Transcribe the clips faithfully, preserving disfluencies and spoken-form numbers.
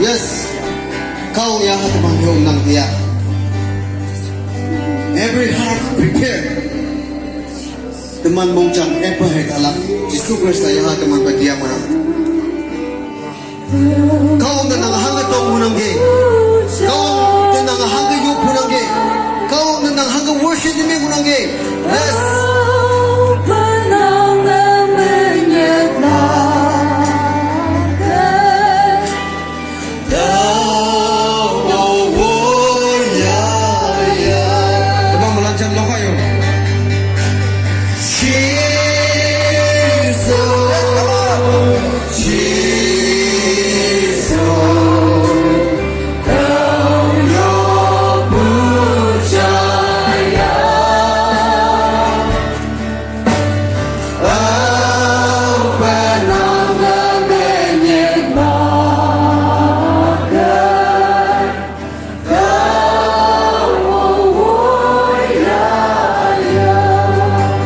Yes. Kau ya ha teman yo nang dia. Every heart prepare. Teman mongjang epa hai talak. Jisu Krista ya ha teman ba dia mana. Kau na nang hangga tong hunang ge. Kau na nang hangga yup hunang ge. Kau na nang hangga worship ni me hunang ge. Yes. Teman melanjang lokhayo.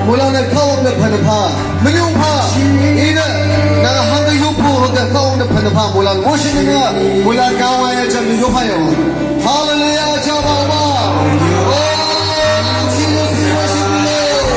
Mulan na kawang na phanapha, manyung pha, ina, na hangga yupu hangga kawang na phanapha, mulan worship na, mulan kawang ya jam yupa yo. Hallelujah, jam ba. Oh, Jesus, we worship you, Lord.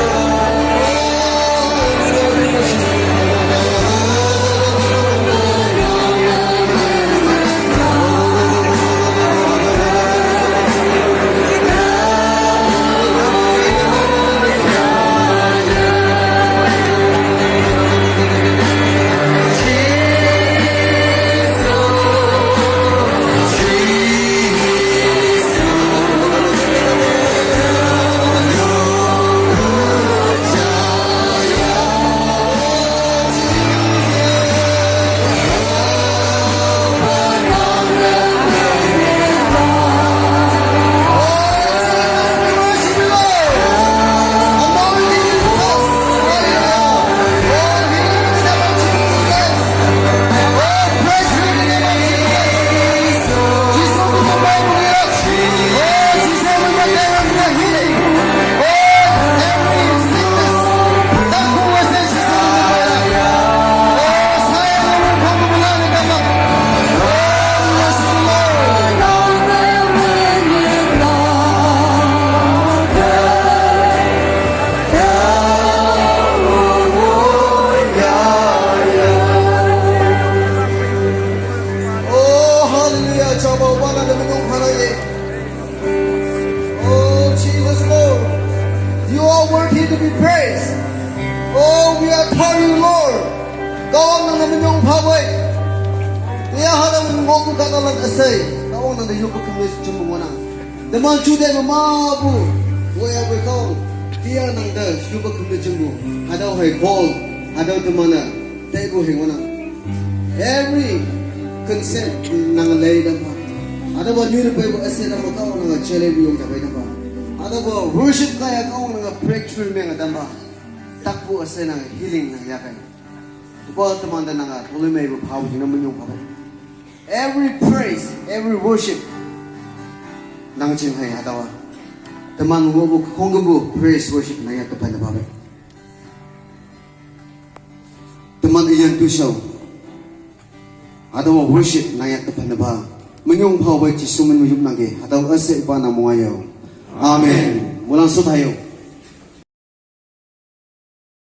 Oh, hallelujah. Jaba wana de manyung phara ye. Oh, Jesus, Lord. You are worthy to be praised. Oh, we adore you, Lord. Kawang nang na manyung pha wai. Ya hada manyung ka na lan asai. Kawang nang da yupa khamle jumbu wana. Teman chude mama bu. Waya wai kawang. Tia nang da yupa khamle jumbu. Hada hai bol. Hada teman na. Taibu hai wana. Every consent nang lei damba. Ada ba nyuri pai ba ase damba kau nang chele bu yong dabai damba. Ada ba worship kaya kau nang breakthrough me ngadamba. Takbu ase nang healing nang yakai. Ba teman da nang toloi mai bu phau jina manyung phau. Every praise, every worship nang jing hai ada ba. Teman wo bu khong bu praise worship nang ya tepan damba. Teman iyan tu shau. Hadawa worship nang yak tepan ba. Manyung phau bai Jisu min manyung nang ge. Hadawa ase ba na muayo. Amen. Mulan sut hayo.